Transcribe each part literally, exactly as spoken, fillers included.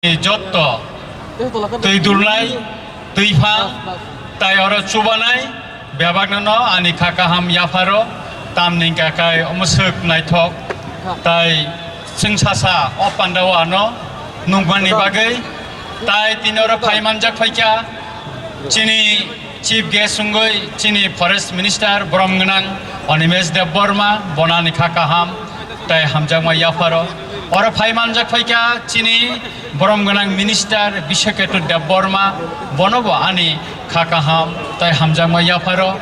Jotto twi dulnai, twi phang, tai oro chubanai bebakno no ani kha kaham yapharo, tamni hwnkha khe omo swk naithok, tai chwng sasa o pandao ano nukmani bagwi, tai tini oro phai manjak phaikha chini Chief guest wngwi chini Forest Minister borom gwnang Animesh Debbarma, bono ani kha kaham tai hamjakma yapharo. Oro phai manjak phaikha chini borom gwnang Minister Biswaketu Debbarma, bono bo ani kha kaham tai hamjakma yapharo.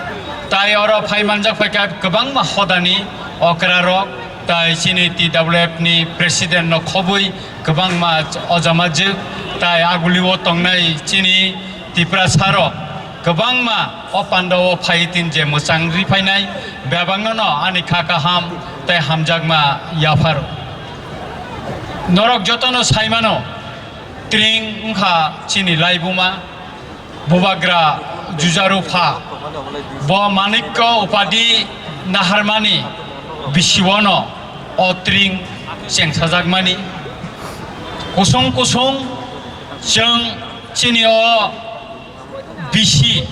Tai oro phai manjak phaikha kwbangma hodani okrarok, tai chini T W F ni President no khobwi kwbangma ojama jwk, tai agulio tongnai chini Tiprasa rok kwbangma o pandao phai tin je mwchang ri phainai, bebakno no ani kha kaham tei hamjakma yapharo. Norok jotono saimano, tring wngkha chini laibuma, bubagra Jujaru pha, bo Manikko Upadi naharmani bisiwono o tring chengsajakmani. Kusung kusung chwng chini o bisi,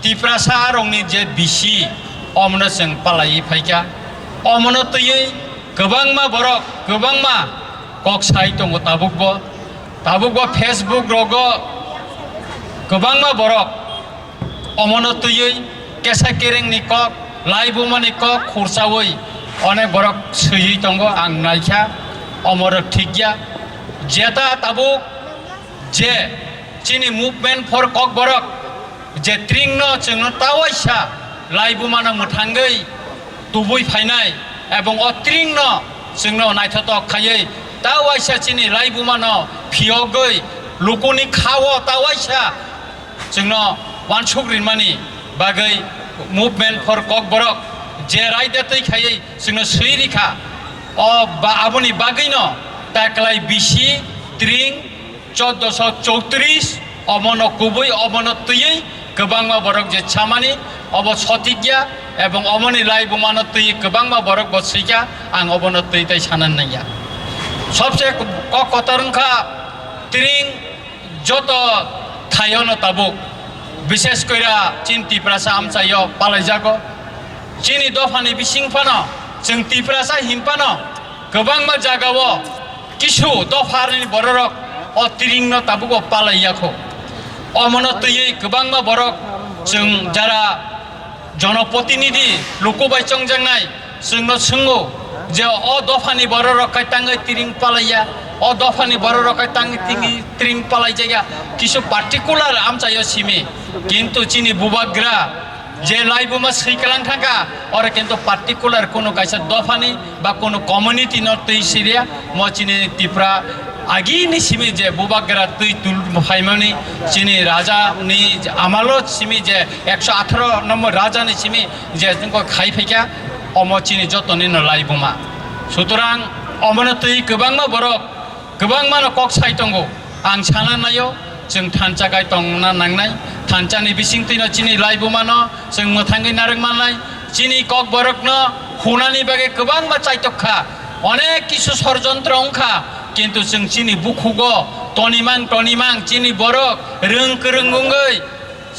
Tiprasa rokni je bisi, omono chwng palaiwi phaikha. Omono twiwi kwbangma borok, kwbangma kok sai tongo tabukbo. Tabukbo Facebook rogo kwbangma borok omono twiwi kesa kerengni kok, laibumani kok khursawi onek borok swiwi tongo, ang naikha, omorok thikya. Jeta tabuk je chini Movement for Kokborok je tringno chwngno ta waisa laibumano mwthangwi tubui phainai, ebong o tringno chwngno naithotok khaiwi ta waisa chini laibumano phiyogwi lukuni khao ta waisa chwngno uansuk rinmani bagwi Movement for Kokborok je raida twi khaiwi chwngno swi rikha. O ba aboni bagwino taklai bisi tring choddoso chowtris, omono kubui, omono twiwi kwbangma borok je chamani, obo sotik ya, ebong omoni laibumano twiwi kwbangma borok bo swikha, ang obono twi tai sana nangya. Sobse kok kotor wngkha tring joto thaiono tabuk, bishes koira chini Tiprasa amchaio palaijago. Chini dophani bising phano, chwng Tiprasa hin phano, kwbangma jagao kisu dopharni bororok o tringno tabugo palai yakho. Omono twiwi kwbangma borok chwng jara jonoprotinidhi luku bai chongjaknai chwngno swngo je o dophani bororok kai tangwi tring palaiya, o dophani bororok kai tangwi tring, tring palaijakya, kisu particular amchaio simi, kintu chini bubagra je laibuma swiklang thangkha, oro kintu particular kunu kaisa dophani ba kunu community no twi siriya, mo chini Tipra agini simi je bubagra twi tul phaimani, chini raja ni amalo simi je ekso atharo nombor raja ni simi je jengko khai phaikha, omo chini jotoni no laibuma. Sutorang omono twi kwbangma borok kwbangma no kok sai tongo. Ang sana naio, chwng thansa kai tongna nangnai. Thansa ni bising twino chini laibuma no chwng mwthangwi narwk mannai. Chini kok borok no hunani bagwi kwbangma chaitok kha. Onek kisu sorjontro wngkha, kintu chwng chini bukhugo tonimang tonimang chini borok rwng kwrwng wngwi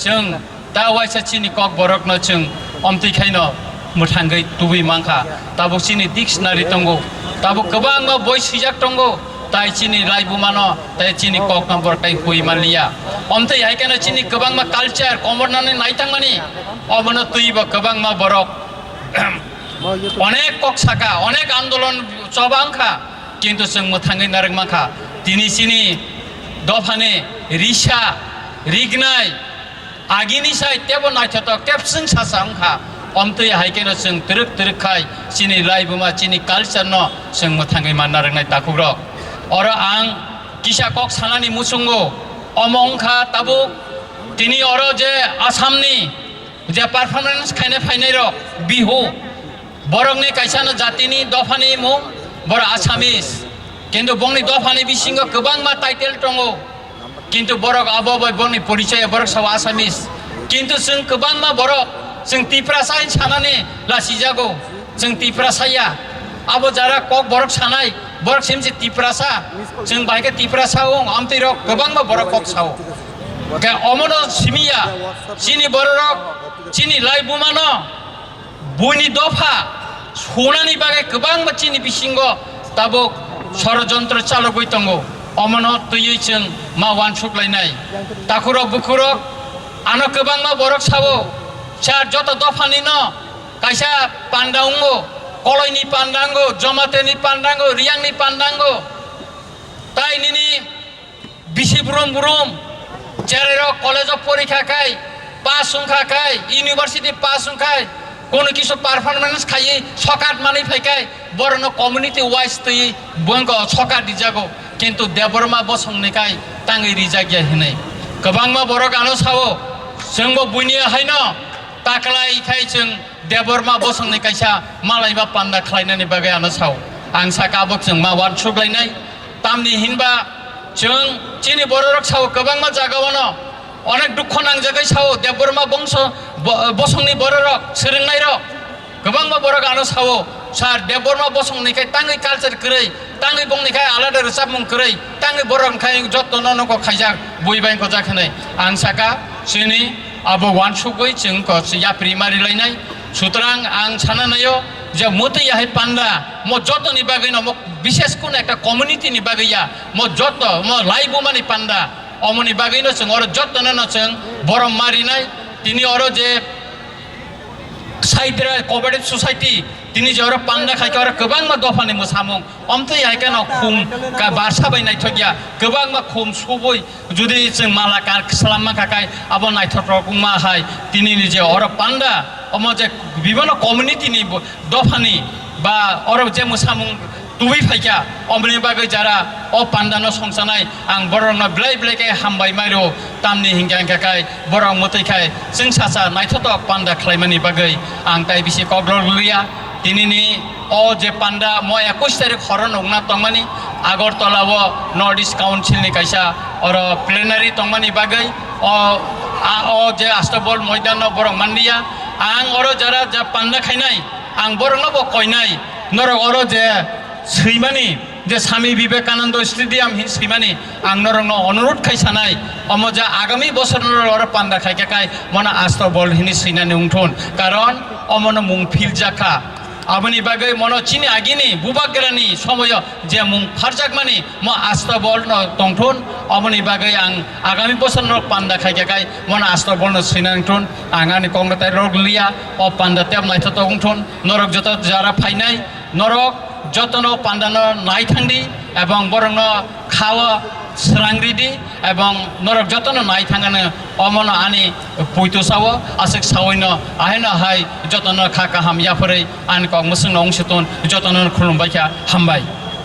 chwng ta waisa chini kok borokno chwng omtwi khaino mwthangwi tubui mankha. Tabuk chini dictionary tongo, tabuk kwbangma boi swijak tongo, tai chini laibumano, tai chini kokno borok tai hui manliya. Omtwi hai kheno chini kwbangma culture komornani naithangmani, omono twibo kwbangma borok onek kok saka, onek andolon choba wngkha, kintu chwng mwthangwi narwk mankha. Tini chini dophani risa, rignai, agini sai tebo naithotok, tebswng sasa wngkha. Omtwi hai kheno chwng twrwk twrwk khai chini laibuma, chini culture no chwng mwthangwi manna rwngnai takhukrok. Oro ang kisa kok sanani muchungo, omo wngkha tabuk tini oro je Assamni je performance khaina phainairok, Bihu, borokni kaisano jatini dophani mung, borok Assamese. Kintu bongni dophani bisingo kwbangma title tongo. Kintu borok abo bai bongni porichaya borok sabo Assamese. Kintu chwng kwbangma borok, chwng Tiprasa hin sanani lasijago. Chwng Tiprasa ya. Abo jara kok borok sanai, Borok simsi Tiprasa, chwng bahai khe Tiprasa wng, amtwi rok kwbangma borok kok sao. Khe omono simiya, chini bororok, chini laibuma no buini dopha sunani bagwi kwbangma chini bisingo tabuk sorojontro chalogwi tongo. Omono twiwi chwng ma uansuk lainai. Takhurok bukhurok ano kwbangma borok sao, sir joto dophani no kaisa panda wngo, Koloini panda wngo, Jomateni panda wngo, Riyangni panda wngo. Tai nini bisi brum brum, cherairok college o porikha khai, pass wngkha khai, university pass wngkhai, kono kisu performance khaiwi sokat manwi phaikhai, borokno community wise twi bongko sokat rijago, kintu Debbarma bosongni khai tangwi rijakya hinwi. Kwbangma borok ano sao, chwngbo buini haino taklai khai chwng Debbarma bosongni kaisa malaiba panda khlainani bagwi ano sao. Ang saka abo chwng ma uansuk lainai. Tamni hinba chwng chini bororok sao kwbangma jagao no onek dukho nangjagwi sao Debbarma bongso bo-, bosongni bororok, swrwngnairok. Kwbangma borok ano sao, sir, Debbarma bosongni khai tangwi culture kwrwi, tangwi bongni khai alada rwchapmung kwrwi, tangwi borok khai jotto no nokho khaijak, bui bai kojak hinwi. Ang saka chini abo uansugwi chwng ko yapri mari lainai. Sutrang ang sana naio je motwi yahai panda mo jotoni bagwi no mo bishes kun ekta community ni bagwi ya, mo jotto mo laibumani panda, omoni bagwi no chwng oro jotto no no chwng borom marinai. Tini oro je Saidra Cooperative Society tini je oro panda khai khe oro kwbangma dophani mwsamung, omtwi hai kheno khum ka barsa bai naithok ya, kwbangma khum subui judi chwng mala kar slam ma kha khai abo naithotok wngma hai. Tini ni je oro panda omo je bibano community ni bo-, dophani ba oro je mwsamung tubui phaikha, omoni bagwi jara o panda no songchanai ang borok no belai belai khe hambai mairo, tamni hinkhe hinkhe khai borok mwtwi khai chwng sacha naithotok panda khlaimani bagwi ang tai bisi kok rwliya. Tini ni o je panda mo ekush tarik horo nukna tongmani Agartala o North East Council ni kaisa oro plenary tongmani bagwi o, a, o je Astabol moidan no borok manliya. Ang oro jara ja panda khainai, ang borok no bo koinai, norok oro je swimani, je Swami Vivekananda Stadium hin swimani, ang norok no onurodh khai sanai, omo ja agami bosor norok oro panda khai khe khai mono Astabol hini swinani wngthun, karon omono mung philjakha. Aboni bagwi mono chini agini bubagrani somoyo je mung pharjakmani mo Astabol no tongthun, aboni bagwi ang agami bosor no panda khai khe khai mono Astabol no swinani wngthun. Ang ani kok no tai rok liya, o panda tep naithotok wngthun. Norok joto jara phainai, norok jotono pandano nai thangdi ebong borokno khao srang ridi ebong norok jotono nai thangano omono ani puitu sao aswk saoino ahaino hai jotono kha kaham yapharwi ani kok mwswkno wngsi ton jotono khulumbai kha hambai.